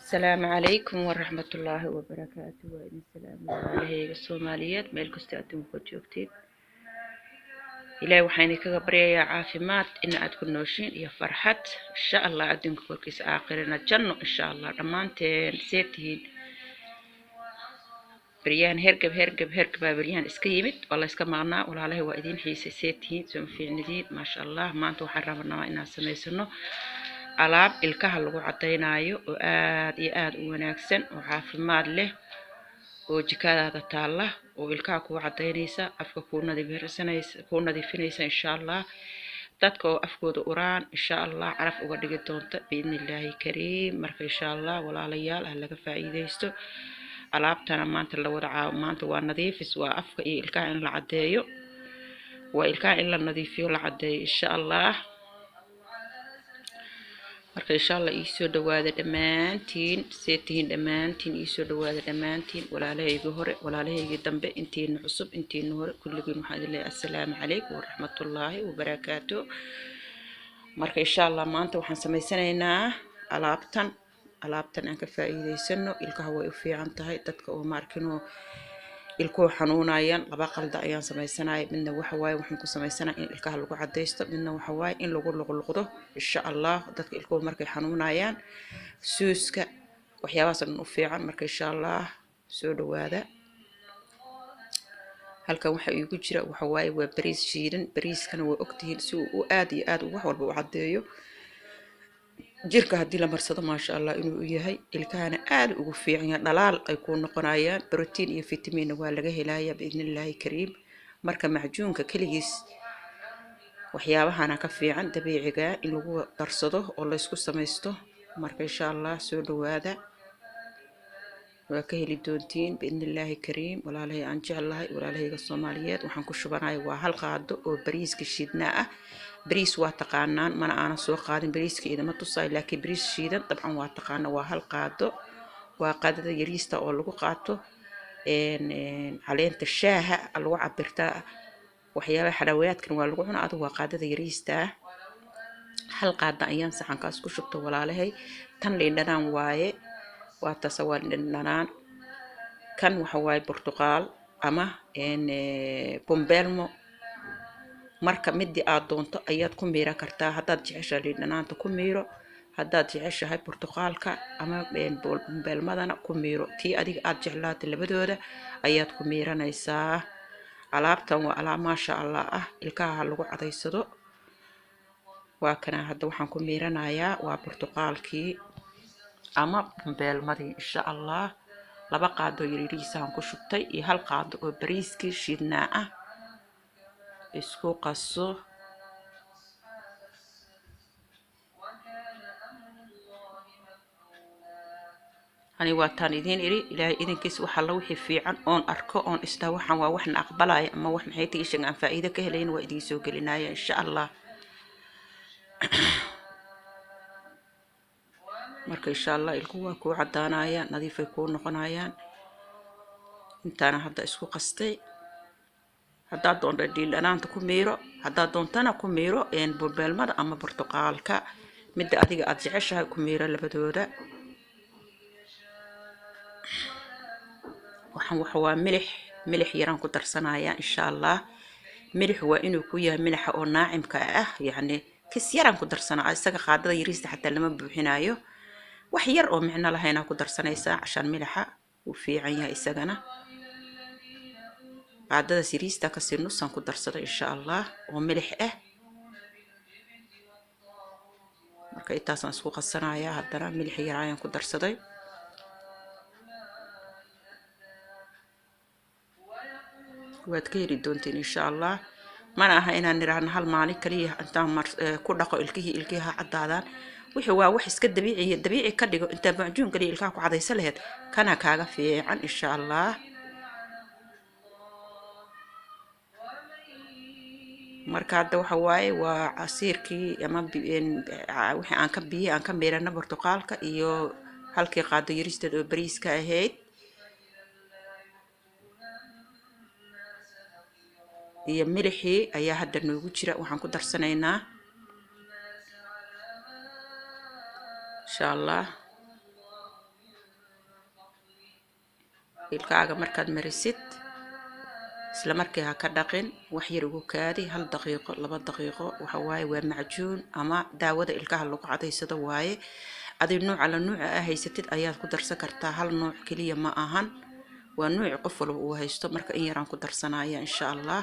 Asalaamu calaykum waraxmatullaahi wabarakaatu. Waa idin salaamay walaalahayga Soomaaliyeed meel kasta adduunka joogtiin. Ilaahay waxaan idinkaga baryayaa caafimaad in aad ku nooshiin iyo farxad insha Allah, adduunka korkiisa, aakhirana janno insha Allah. Dhammaanteen see tihiin? Baryahan hergab hergab hergabaa baryahan iska yimid, waa la iska maqnaa. Walaalahay, waa idiin xiisay. See tihiin? Soo fiicnidiin? Maasha Allah. Maanta waxaan rabnaa inaan samaysano alaab ilkaha lagu cadaynaayo oo aad iyo aad u wanaagsan oo caafimaad leh oo jikadaada taalla oo ilkaha kuu cadaynaysa, afka kuu nadiifinaysa, kuu nadiifinaysa insha Allah. Dadka oo afkooda uraan insha Allah caraf uga dhigi doonta biidni illaahi kariim. Marka insha Allah, walaalayaal, ha laga faa'iidaysto alaabtana maanta la wada caawo. Maanta waa nadiifis, waa afka iyo ilkaha in la caddeeyo, waa ilkaha in la nadiifiyo, la caddeeyo insha Allah. Marka insha Allah iisoo dhawaada dhammaantiin. See tihiin dhammaantiin? Iisoo dhawaada dhammaantiin, walaalahaygii hore, walaalahaygii dambe, intiina cusub, intiina hore, kulligiin waxaan idin leeyahay assalaamu calaykum waraxmatullaahi wabarakaatu. Marka insha Allah maanta waxaan samaysanaynaa alaabtan. Alaabtan aan ka faa'iidaysano, ilkaha way u fiican tahay. Dadka oo maarkinoo ilkuhu xanuunayaan, laba qalda ayaan samaysanaya. Midna waxa waaye waxaan ku samaysanaya in ilkaha lagu cadaysto, midna waxa waaye in lagu luqluqdo insha Allah. Dadka ilkuhu markay xanuunayaan, suuska, waxyaabahaas dhan u fiican. Marka insha Allah soo dhawaada. Halkan waxa iigu jira waxa waaye waa bariis shiidan. Bariiskana waa ogtihiin si uu u aad iyo aad wax walba u caddeeyo jirka haddii la marsado, maasha Allah inuu u yahay, ilkahana aad ugu fiican yahay, dhalaal ay kuu noqonayaan, brotiin iyo fitamiinna waa laga helayaa biidnillaahi kariim. Marka macjuunka keligiis waxyaabahana ka fiican dabiiciga in lagu darsado oo laysku samaysto. Marka insha Allah soo dhawaada, waa ka heli doontiin biidnillaahi kariim. Walaalahay aan jeclahay, walaalahayga Soomaaliyeed, waxaan ku shubanaya waa hal qaado oo bariiska shiidnaa ah. Bariis waa taqaanaan, mana aanan soo qaadin bariiska, idama tusaay, laakiin bariis shiidan dabcan waa taqaana. Waa hal qaado, waa qaadada yariista oo lagu qaato caleenta shaaha lagu cabirtaa, waxyaabaha xalaawayaadkan waa lagu cunaa. Adigu waa qaadada yariista ah, hal qaada ayaan saxankaas ku shubta walaalahay. Tan liin dhanaan waaye, waa taasa, waa liin dhanaan. Kan waxa waaye burtuqaal ama bombelmo. Marka midii aad doonto ayaad ku miiran kartaa. Haddaad jeceshahay liin dhanaanta ku miiro, haddaad jeceshahay burtuqaalka ama bombeelmadana ku miiro. Tii adiga aad jeclaata labadooda ayaad ku miiranaysaa. Alaabtan waa alaab maasha Allah ah, ilkaha ha lagu cadaysado. Waa kana, hadda waxaan ku miiranayaa waa burtuqaalkii ama bombeelmadii insha Allah. Laba qaado yaryariisaan ku shubtay iyo hal qaado oo bariiskii shiidnaa ah, isku qaso. Ani waa taan idiin iri, Ilaahay idinkiis waxa la wixii fiican oon arko oon isdhaha waxaan waa waxna aqbalaya ama wax maxay tii sheeg aan faa'iido ka helayn, waa idiin soo gelinaya insha Allah. Marka insha Allah ilkuhu waa kuu cadaanayaan, nadiifay kuu noqonayaan. Intaana hadda isku qastay. Haddaad doonto dhiil dhanaanta ku miiro, haddaad doontana ku miiro burbeelmada ama burtuqaalka, midda adiga aad jeceshahay ku miiro labadooda. Waxaan waxa waa milix, milix yaraan ku darsanaya insha Allah. Milix waa inuu ku yahay milixa oo naacimka ah, yacni kis yaraan ku darsanaa isaga, qaadada yariista xataa lama buuxinayo, wax yar oo micno lahaynaa ku darsanaysaa cashaan milixa wuu fiican yahay isagana. Qaadadaas yariista kasii nusaan ku darsaday insha Allah oo milix ah. Marka intaasaan isku qasanayaa, haddana milix yar ayaan ku darsaday. Waad ka heli doontiin insha Allah. Mana aha inaan niraahno hal maalin kaliya intaan ku dhaqo ilkihii, ilkihii ha caddaadaan. Wixii waa wax iska dabiiciya, dabiici ka dhigo. Intaa macjuun kaliya ilkaha ku cadaysa lahayd, kana kaaga fiican insha Allah. Marka hadda waxa waaye waa casiirkii ama wixii aan ka biyihii aan ka miirana burtuqaalka iyo halkii qaado yaristeed oo bariiska ahayd iyo milixii ayaa hadda noogu jira. Waxaan ku darsanaynaa insha Allah. Ilkaaga markaad marisid isla markii ha ka dhaqin, wax yar ugu kaadi, 1 daqiiqo 2 daqiiqo. Waxa waaye waa macjuun ama daawada ilkaha lagu cadaysado waaye. Adiga nuuca la nuuca aa haysatid ayaad ku darsan kartaa, hal nuuc keliya ma ahan, waa nuuci qof walba uu haysto. Marka in yaraan ku darsanaya insha Allah.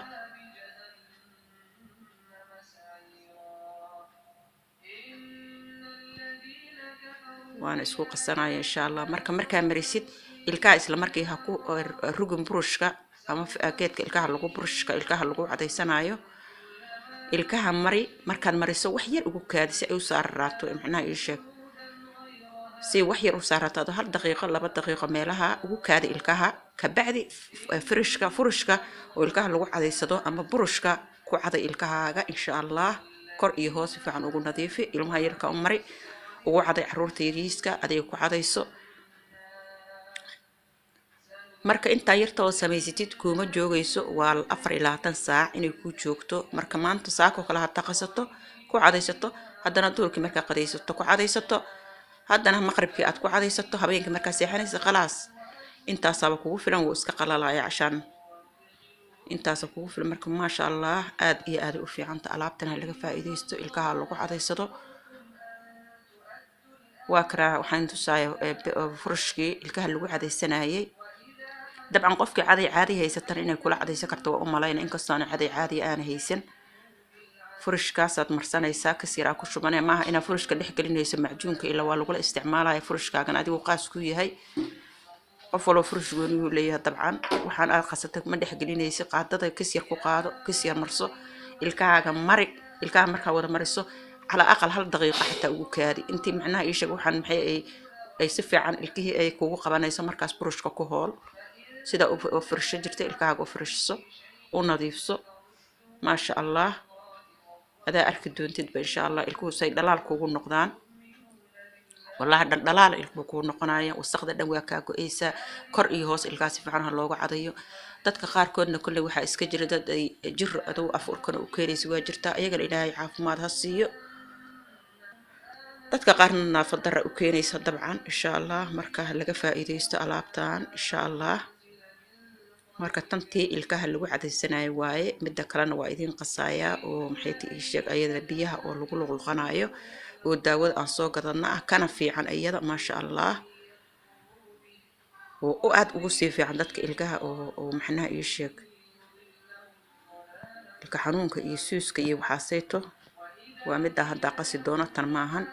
Waana isku qasanaya insha Allah. Marka markaa marisid ilkaha isla markii ha ku rugin burushka ama geedka ilkaha lagu burushka ilkaha lagu cadaysanayo. Ilkaha mari, markaad mariso wax yar ugu kaadi si ay u saararaato, macnaha ii sheeg si wax yar u saararaato, adoo 1 daqiiqo 2 daqiiqo meelaha ugu kaadi ilkaha. Kabacdi firishka furushka oo ilkaha lagu cadaysado ama burushka ku caday ilkahaaga insha Allah. Kor iyo hoos si fiican ugu nadiifi, ilmaha yarka u mari, ugu caday caruurta yariiska, adiga ku cadayso. Marka intaa yarta oo samaysatid kuuma joogayso, waa 24 saac inay kuu joogto. Marka maanta saako kale haddaa qasato ku cadaysato, haddana duhurkii markaa qadaysato ku cadaysato, haddana maqribkii aad ku cadaysato, habeenkii markaa seexanaysa, khalaas intaasaaba kugu filan. Wuu iska qalalaya cashaan, intaasa kugu filan. Marka maasha Allah, aad iyo aad u fiicanta alaabtan, ha laga faa'iidaysto, ilkaha lagu cadaysado. Waa karaa, waxaan tusaaya furushkii ilkaha lagu cadaysanayay. Dabcan qofkii caday caadi haysatan inay kula cadaysan karto waa u malayna, inkastoo aan caday caadi aana haysan. Furushkaasaad marsanaysaa, kas yaraa ku shubanaya, maaha inaad furushka dhex gelinayso macjuunka, ilaa waa lagula isticmaalaya. Furushkaagan adigu qaas ku yahay, qof walba furush gooniyuu leeyahay. Dabcan waxaan aad qasatay ma dhex gelinaysi, qaadada kas yar ku qaado, kas yar marso, ilkahaaga mari. Ilkaha markaa wada mariso calaa aqal 1 daqiiqo xataa ugu kaadi intii macnaha ii sheeg waxaan maxay ay si fiican ilkihii ay kugu qabanayso. Markaas burushka ku hool sida u fursho jirta, ilkahaaga u furshiso, u nadiifso. Maasha Allah, adaa arki doontidba insha Allah ilkuhu say dhalaal kugu noqdaan. Wallahi dhaldhalaal ilkuhu kugu noqonaya, wasaqda dhan waa kaa go-eysaa. Kor iyo hoos ilkaha si fiican ha looga cadayo. Dadka qaarkoodna kolley waxaa iska jira dad ay jiro adow af urkana u keenaysa, waa jirtaa, iyagana Ilaahay caafimaad ha siiyo. Dadka qaarna naafad darra u keenaysa dabcan insha Allah. Marka ha laga faa'iidaysto alaabtan insha Allah. Marka tantii ilkaha lagu cadaysanayo waaye, midda kalena waa idiin qasayaa oo maxay ti ii sheeg ayadana biyaha oo lagu luqluqanayo oo daawada aan soo gadana ah, kana fiican iyada maasha Allah, oo aad ugu sii fiican dadka ilkaha oo macnaha ii sheeg ilka xanuunka iyo suuska iyo waxaasayto. Waa middaa haddaa qasi doono, tan maahan,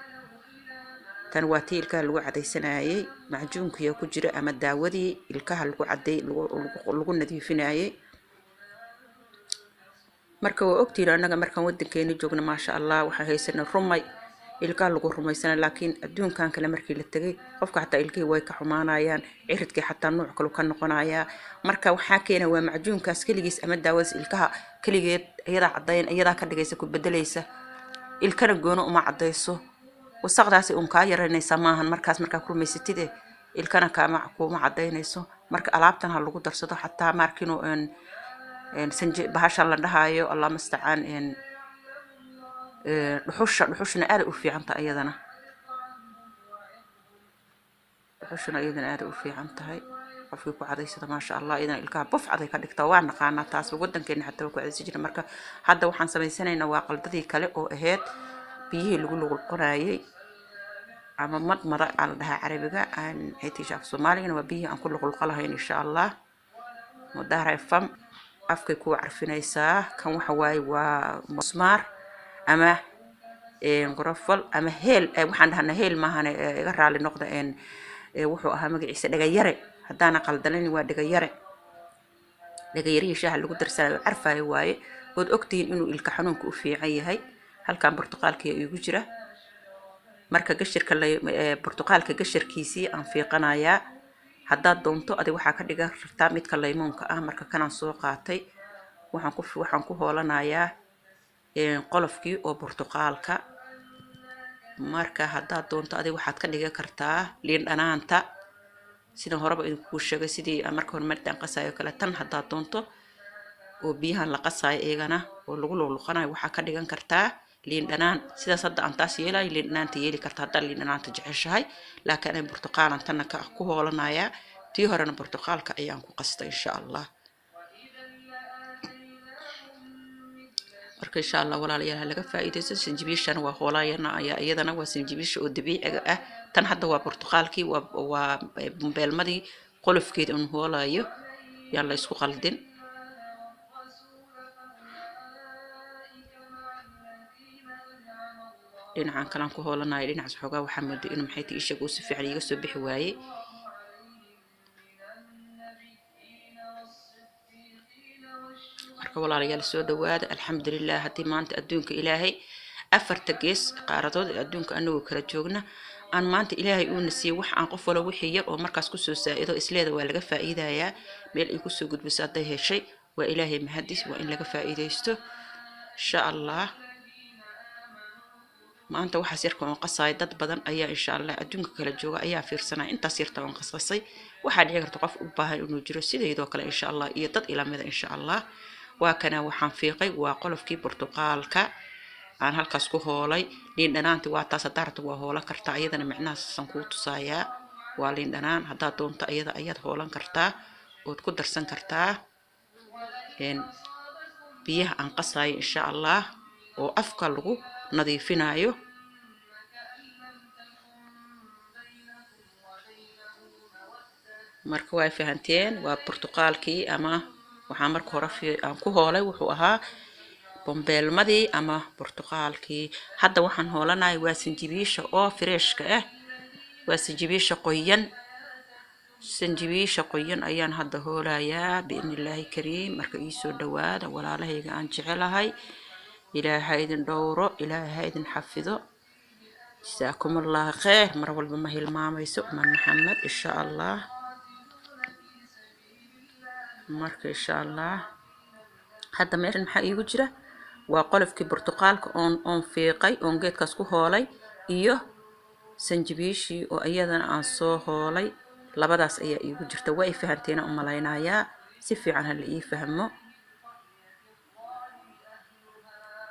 tan waa tii ilkaha lagu cadaysanayay, macjuunkiya ku jira ama daawadii ilkaha lagu caday lagu nadiifinayay. Marka waa ogtihiin annaga markaan wadankeena joogno maasha Allah waxaan haysanay rumay ilkaha lagu rumaysana, laakiin adduunkan kale markii la tegay qofka xataa ilkihii way ka xumaanayaan, ciridkii xataa nuuc kalu ka noqonayaa. Marka waxaa keena waa macjuunkaas keligiis ama daawadaas ilkaha keligeed, iyadaa cadayn, iyadaa ka dhigaysa ku bedelaysa, ilkana goono uma cadayso, wasaqdaasi uun kaa yaraynaysa maahan. Markaas markaa ku rumaysatide ilkana kaama kuuma cadaynayso. Marka alaabtan ha lagu darsado xataa maarkino sanji bahashan la dhahaayo, Allah mustacaan, dhuxusha. Dhuxushuna aad u fiican tahay iyadana, dhuxushuna iyadana aad u fiican tahay qofkii ku cadaysada maasha Allah, iyadana ilkaha buf caday ka dhigtaa, waa naqaanaa taas, wadankeena xataa waa ku cadaysan jira. Marka hadda waxaan samaysanaynaa waa qaldadii kale oo ahayd biyihii lagu luqluqanayay ama madmada aa la dhahaa carabiga, aan maxay tiisha af Soomaaligana waa biyihii aan ku luqluqa lahayn insha Allah. Mudahara fam afkay kuu carfinaysaa. Kan waxa waaye waa musmaar ama qorofal ama heel, waxaan dhahnaa heel maahane, iga raali noqda, wuxuu ahaa magaciisa dhagayare, haddaana qaldanayn waa dhagayare. Dhagayarihii shaaha lagu darsanayo carfaayo waaye, ood ogtihiin inuu ilka xanuunka u fiican yahay. Halkan burtuqaalkiya iigu jira. Marka gashirka burtuqaalka gashirkiisii aan fiiqanayaa, haddaad doonto adig waxaa ka dhigan kartaa midka laymoonka ah. Marka kanaan soo qaatay, waxaan ku hoolanayaa qolofkii oo burtuqaalka. Marka haddaad doonto adig waxaad ka dhigan kartaa liin dhanaanta, sidan horeba idinkugu sheegay, sidii marka hore martaan qasayo kale. Tan haddaad doonto oo biyahan la qasayo iyagana oo lagu luqluqanayo waxaa ka dhigan kartaa liin dhanaan, sidaas hadda aan taas yeelayo liin dhanaanta yeeli karta haddaad liin dhanaanta jeceshahay, laakiin aniga burtuqaalan tanna ka ku hoolanayaa. Tii horena burtuqaalka ayaan ku qastay insha Allah. Marka insha Allah walaalayaal ha laga faa'iidaysto. Sanjibiishana waa hoolayana ayaa iyadana waa sanjibiisha oo dabiiciga ah. Tan hadda waa burtuqaalkii, waa bumbeelmadii qolofkeeda un hoolayo, yaan la isku qaldin. Dhinacan kalaan ku hoolanayo, dhinacaas xoogaa waxaa mooday inuu maxay tii ishaga uu si fiican iiga soo bixi waayey. Marka walaalayaal soo dhawaada, alxamdulilah. Haddii maanta adduunka Ilaahay afarta gees qaaradood ee adduunka anagoo kala joogna aan maanta Ilaahay uuna siiyey wax aan qof walo wixii yar oo markaas kusoo saa-ido isleeda waa laga faa'iidayaa, meel ay kusoo gudbiso hadday heshay waa Ilaahay mahadis, waa in laga faa'iidaysto insha Allah. Maanta waxaas yarka oon qasaayo dad badan ayaa insha Allah adduunka kala jooga ayaa fiirsanaya intaas yarta oon qasqasay. Waxaa dhici karta qof u baahan inuu jiro sidaydoo kale insha Allah, iyo dad ilamida insha Allah. Waa kana waxaan fiiqay waa qolofkii burtuqaalka aan halkaas ku hoolay. Liin dhanaanti waa taas, haddaa rabto waa hoolan kartaa iyadana, micnahaasaan kuu tusayaa. Waa liin dhanaan, haddaad doonto iyada ayaad hoolan kartaa ood ku darsan kartaa biyaha aan qasaayo insha Allah oo afka lagu nadiifinayo. Marka waa fahanteen, waa burtuqaalkii ama waxaa marka hore aan ku hoolay wuxuu ahaa bombeelmadii ama burtuqaalkii. Hadda waxaan hoolanaya waa sanjibiisha oo freeshka ah, waa sanjibiisha qoyan. Sanjibiisha qoyan ayaan hadda hoolayaa biidni illaahi kariim. Marka iisoo dhawaada walaalahayga aan jecelahay, Ilaaha idin dhowro, Ilaaha idin xafido. Jasaakum allah kheyr. Mar walba ma hilmaamayso Uman Maxamed insha Allah. Marka insha Allah hadda meeshan maxaa iigu jira? Waa qolofkii burtuqaalka oon fiiqay oon geedkaas ku hoolay iyo sanjibiishii oo iyadana aan soo hoolay, labadaas ayaa iigu jirta. Waa i fahanteena u malaynayaa, si fiican ha la ii fahmo.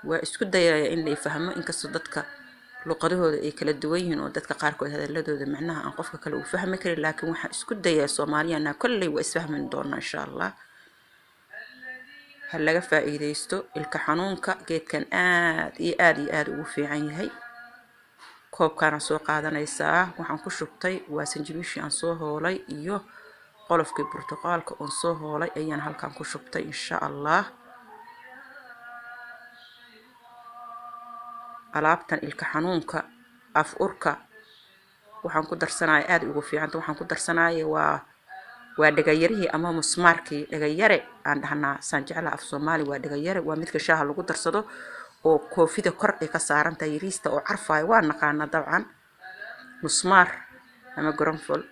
Waa isku dayaya in la ii fahmo, inkastoo dadka luqadahooda ay kala duwan yihiin oo dadka qaarkood hadaladooda micnaha aan qofka kale uu fahmi karin, laakiin waxaan isku dayaa Soomaaliyana kolley waa isfahmi doonaa insha Allah. Ha laga faa'iidaysto ilka xanuunka, geedkan aad iyo aad iyo aad ugu fiican yahay. Koobkaana soo qaadanaysaa, waxaan ku shubtay waa sanjibiishii aan soo hoolay iyo qolofkii burtuqaalka oon soo hoolay ayaan halkan ku shubtay insha Allah. Alaabtan ilka xanuunka af urka waxaan ku darsanaya aad ugu fiicanta. Waxaan ku darsanaya waa dhagayarihii ama musmaarkii, dhagayare aan dhahnaa saan jeclaha af Soomaali, waa dhagayare, waa midka shaaha lagu darsado oo koofida kor ay ka saaran tahay yariista oo carfaayo, waa naqaanaa dabcan. Musmaar ama garonfol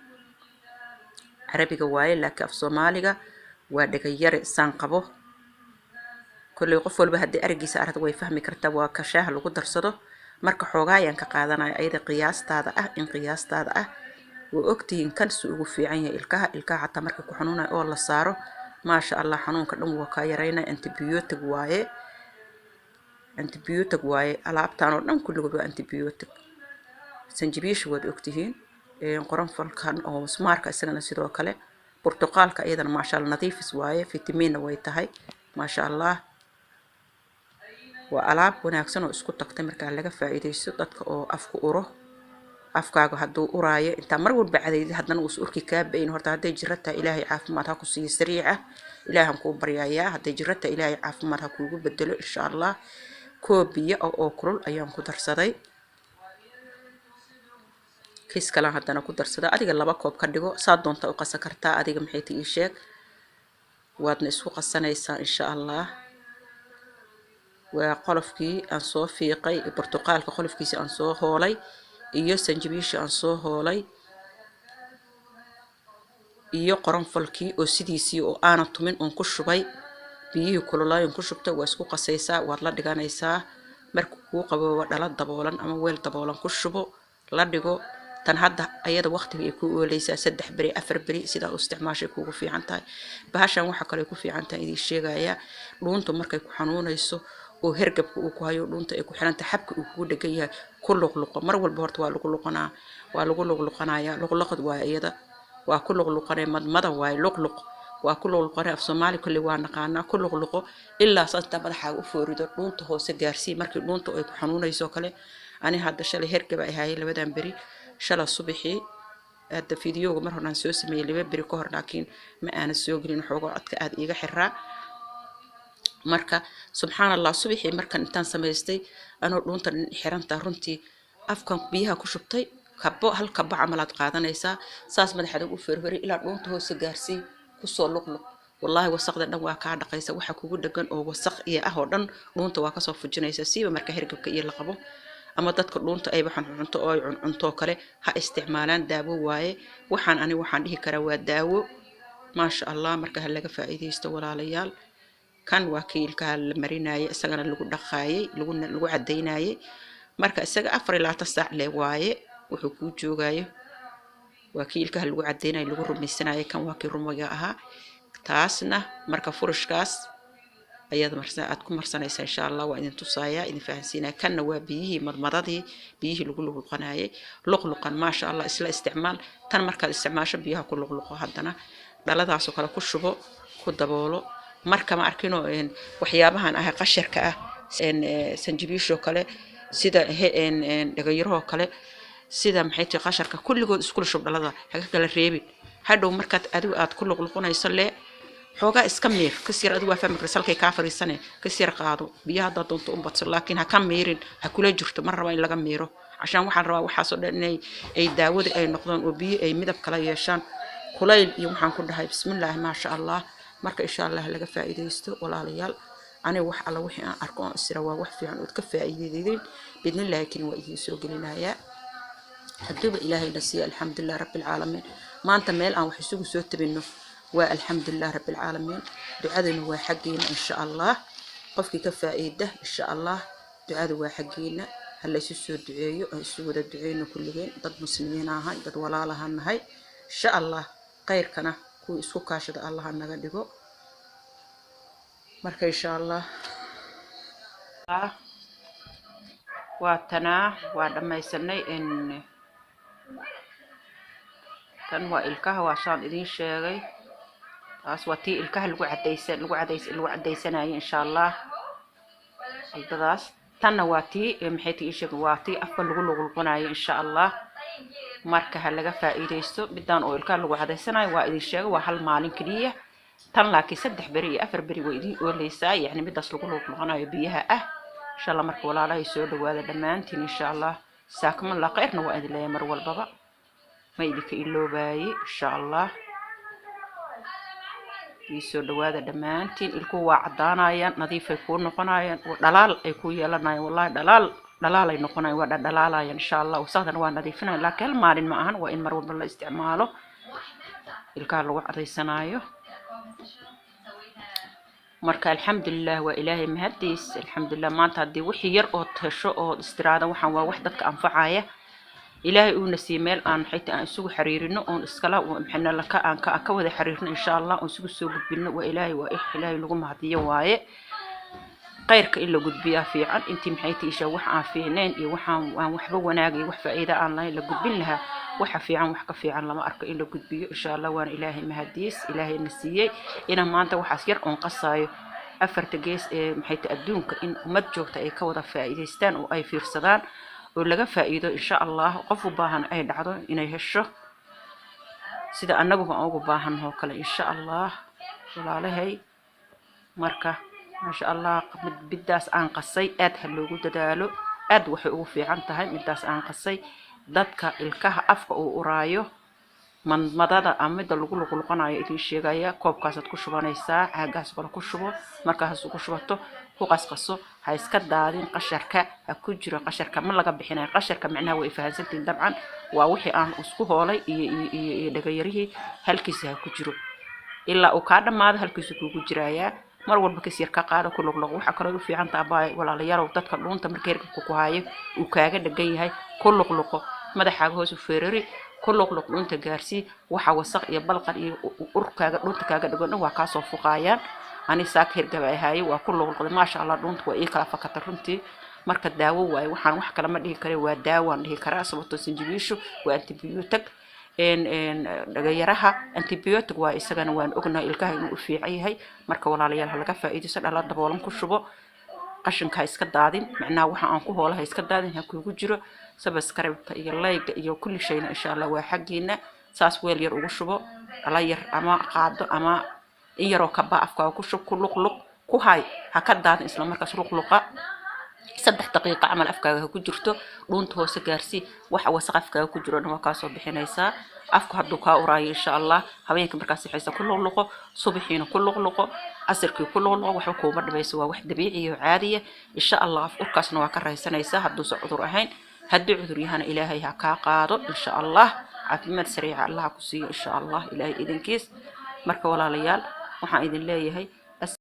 carabiga waaye, laakiin af Soomaaliga waa dhagayare saan qabo. Kolley qof walba haddii arigiisa aragto way fahmi kartaa, waa ka shaaha lagu darsado. Marka xoogaa ayaan ka qaadanaya ayada qiyaastaada ah, in qiyaastaada ah waa ogtihiin kan si ugu fiican yahay ilkaha. Ilkaha xataa marka ku xanuunayo oo la saaro maasha Allah xanuunka dhan waa kaa yaraynaya. Antibiotic waaye, antibiotic waaye alaabtan oo dhan kulligood waa antibiotic. Sanjibiisha waad ogtihiin, qoronfalkan oo musmaarka isagana sidoo kale, burtuqaalka iyadana maasha Allah nadiifis waaye, fitamiinna way tahay maasha Allah. Waa alaab wanaagsan oo isku tagtay, markaa laga faa'iidaysto dadka oo afku uro. Afkaaga hadduu uraayo intaa mar walba cadaydid haddana uus urki kaa bayn. Horta hadday jiro tahay Ilaahay caafimaad ha ku siiyo sariica, Ilaahan kuu baryayaa. Hadday jiro tahay Ilaahay caafimaad ha kuugu bedelo insha Allah. Koob biyo ah oo kulul ayaan ku darsaday, kiis kalaan haddana ku darsaday. Adiga 2 koob ka dhigo, saa doonta u qasan kartaa adiga, maxay tii ii sheeg, waadna isku qasanaysaa insha Allah. Waa qolofkii aan soo fiiqay burtuqaalka qolofkiisa aan soo hoolay iyo sanjibiishii aan soo hoolay iyo qoronfalkii oo sidiisii oo aanan tumin oon ku shubay biyihii kululaayon ku shubtay. Waa isku qasaysaa, waad la dhiganaysaa. Marka kuu qaboobo dhalo daboolan ama weel daboolan ku shubo, la dhigo. Tan hadda ayada waqtiga ay kuu ooleysaa 3 beri 4 beri, sidaa u isticmaashay kuugu fiican tahay bahashan. Waxa kale ku fiican tahay idiin sheegayaa, dhuuntu markay ku xanuunayso oo hergabka uu ku hayo, dhuunta ay ku xiran tahay, xabka uu kugu dhegan yahay, ku luqluqo mar walba. Horta waa lagu luqanaa, waa lagu luqluqanayaa, luqluqad waa iyada. Waa ku luqluqanay, madmada waaye, luqluq waa ku luqluqanay. Af Soomaali kulli waa naqaanaa. Ku luqluqo ilaa saas intaa madaxaaga u foorido, dhuunta hoose gaarsii markii dhuunta ay ku xanuunayso kale. Ani hadda shalay hergaba ay haayay labadan beri, shala subaxii. Hadda fiidiyowga mar horaan soo sameeyey 2 beri ka hor, laakiin ma aanan soo gelin, xoogo codka aada iiga xiraa. Marka subxaan Allah, subaxii markan intaan samaystay anoo dhuunta xirantaa, runtii afkan biyaha ku shubtay. Kabo, hal kabo camalaad qaadanaysaa, saas madaxaada u ferferi ilaa dhuunta hoose gaarsii, kusoo luqluq. Wallaahi wasaqda dhan waa kaa dhaqaysa, waxa kugu dhegan oo wasaq iyo ah oo dhan dhuunta waa kasoo fujinaysa. Siiba marka hergabka iyo la qabo ama dadka dhuunta ayba xuncunto oo ay cuncunto kale ha isticmaalaan, daawo waaye waxaan. Ani waxaan dhihi karaa waa daawo, maasha Allah. Marka ha laga faa'iidaysto, walaalayaal. Kan waa kii ilkaha la marinayay, isagana lagu dhaqaayay, lagu cadaynayay. Marka isaga 24 saac le waaye wuxuu kuu joogayo. Waa kii ilkaha lagu cadaynayo, lagu rumaysanayay. Kan waa kii rumayga ahaa. Taasna marka furushkaas ayaad marsa aad ku marsanaysaa, insha Allah. Waa idin tusayaa, idin fahansiinaya. Kanna waa biyihii madmadadii, biyihii lagu luqluqanayay. Luqluqan, maasha Allah, isla isticmaal. Tan markaad isticmaasho biyaha ku luqluqo, haddana dhaladaasoo kale ku shubo, ku daboolo. Marka ma arkinoo waxyaabahan ah qasharka ah, sanjabiishoo kale, sida dhagayarahoo kale, sida maxay tahay qasharka, kulligood iskula shub dhalada, haga kala reebin. Hadhow markaad adigu aad ku luqluqunayso lee xoogaa iska miir kas yar, adigu waa fahmi karta halkay kaa fariisane. Kas yar qaado biyaha haddaad doonto un badso, laakiin ha ka miirin, ha kula jirto. Ma raba in laga miiro, cashaan waxaan rabaa waxaasoo dhan inay ay daawada ay noqdaan oo biyo ay midab kala yeeshaan, kulayl iyo waxaan ku dhahay bismillaahi, maasha Allah. Marka insha Allah laga faa'iidaysto, walaalayaal. Aniga wax alla wixii aan arko oon isira waa wax fiican ood ka faa'iidaydeen, bidnillaahi kani waa idiin soo gelinayaa hadduuba Ilaahayna siiya. Alxamdulilah rabbilcaalamiin, maanta meel aan wax isugu soo tabinno waa alxamdulilah rabbilcaalamiin. Ducaduna waa xaggeena, insha Allah. Qofkii ka faa'iida, insha Allah, ducadu waa xaggeena. Ha laysu soo duceeyo, ha isu wada duceyno kulligeen. Dad muslimiin ahay, dad walaalaha nahay, insha Allah. Khayrkana kuwii isku kaashada Allah naga dhigo. Marka insha Allah waa tanaa, waa dhammaysanay. In tan waa ilkaha, waa saan idiin sheegay. Taas waa tii ilkaha lagu cadaysan, lagu cadaysanayay, insha Allah, aldadaas. Tanna waa tii maxay tii sheeg, waa tii afka lagu luqluqanayo, insha Allah. Marka ha laga faa'iidaysto. Midaan oo ilkaha lagu cadaysanayo waa idin sheega, waa hal maalin keliya tan, laakiin 3 beri iyo 4 beri way idin ooleysaa, yacni midaas lagu luqluqanayo biyaha ah, insha Allah. Marka walaalahay, soo dhawaada dhammaantiin, insha Allah. Saakumallah khayrna waa idin leeyahay mar walbaba, ma idinka iloobaye, insha Allah. Ii soo dhawaada dhammaantiin. Ilkuhu waa caddaanayaan, nadiifay kuu noqonayaan, dhalaal ay kuu yeelanayaan. Wallahi dhalaal dhalaalay noqonayaan, waa dhadhalaalayaan, insha Allah. Wasaqdana waa nadiifinayaan, laakiin hal maalin ma ahan, waa in mar walba la isticmaalo ilkaha lagu cadaysanaayo. Marka alxamdulilah, waa Ilaahay mahadiis, alxamdulilah. Maanta haddii wixii yar ood hesho ood istiraada, waxaan waa wax dadka anfacaya. Ilaahay uuna siiyey meel aan maxay tahay aan isugu xiriirino, oon iskala maxayna laka aan ka wada xiriirno, insha Allah, oon isugu soo gudbino. Waa Ilaahay, waa Ilaahay lagu mahadiyo waaye. Khayrka in la gudbiyaa fiican. Intii maxay tiisha wax aan fiicnayn iyo waxaan aan waxba wanaag iyo wax faa'iido aan lahayn la gudbin lahaa, waxa fiican wax ka fiican lama arko in la gudbiyo, insha Allah. Waana Ilaahay mahadiis, Ilaahay na siiyey inaan maanta waxaas yar oon qasaayo afarta gees ee maxay tahay adduunka in ummad joogta ay ka wada faa'iidaystaan oo ay fiirsadaan oo laga faa'iido, insha Allah. Qof u baahan ay dhacdo inay hesho sida annaguba aan ugu baahanoo kale, insha Allah, walaalahay. Marka maasha Allah, midaas aan qasay aad ha loogu dadaalo, aad waxay ugu fiican tahay midaas aan qasay dadka ilkaha afka uu uraayo. Madmadada ama midda lagu luqluqanayo idiin sheegaya, koobkaasaad ku shubanaysaa, caagaas kale ku shubo. Markaas ku shubato, ku qasqaso, ha iska daadin qasharka ha ku jiro. Qasharka ma laga bixinayo. Qasharka macnaha way fahansantihiin dabcan, waa wixii aan isku hoolay iyo dhagayarihii. Halkiisa ha ku jiro ilaa uu kaa dhammaado, halkiisa kuugu jiraayaa. Mar walba kas yar ka qaado, ku luqluqo. Waxaa kaloo u fiican taha baa, walaalayaalow, dadka dhuunta marka hergabka ku haayo uu kaaga dhegan yahay, ku luqluqo, madaxaaga hoos u feerari, ku luqluq, dhuunta gaarsii. Waxa wasaq iyo balqan iyo urkaaga dhuunta kaaga dhegan dhan waa kaasoo fuqaayaan. Ani saaka hergab ay haaye, waa ku luqluqday, maasha Allah, dhuunta waa ii kala fakata runtii. Marka daawo waaye waxaan, wax kale ma dhihi kare, waa daawaan dhihi karaa, sababtoo sanjabiishu waa antibiyuutig. Dhagayaraha antibiotic waa isagana, waan ognahay ilkaha inuu u fiican yahay. Marka walaalayaal, ha laga faa'iidaysto. Dhala daboolan ku shubo, qashinka ha iska daadin, macnaha waxa aan ku hoolaha iska daadin, ha kuugu jiro. Subscribe-ta iyo like iyo kulli shayna insha Allah waa xaggiina. Saas weel yar ugu shubo, dhala yar ama qaado ama in yaroo kaba afkaaga ku shub, ku luqluq, ku hay, ha ka daadin isla markaas. Luqluqa 3 daqiiqo camal afkaaga ha ku jirto, dhuunta hoose gaarsii. Waxa wasaq afkaaga ku jiro dhan waa kaasoo bixinaysaa. Afku hadduu kaa uraayo, insha Allah habeenka markaa sixaysa ku luqluqo, subaxiina ku luqluqo, casirkii ku luqluqo, waxba kuuma dhibayso. Waa wax dabiici oo caadiya insha Allah. Af urkaasna waa ka raysanaysaa hadduusan cudur ahayn. Haddii cudur yahana, Ilaahay ha kaa qaado insha Allah, caafimaad sariica Allah ku siiyo insha Allah, Ilaahay idinkiis. Marka walaalayaal, waxaan idin leeyahay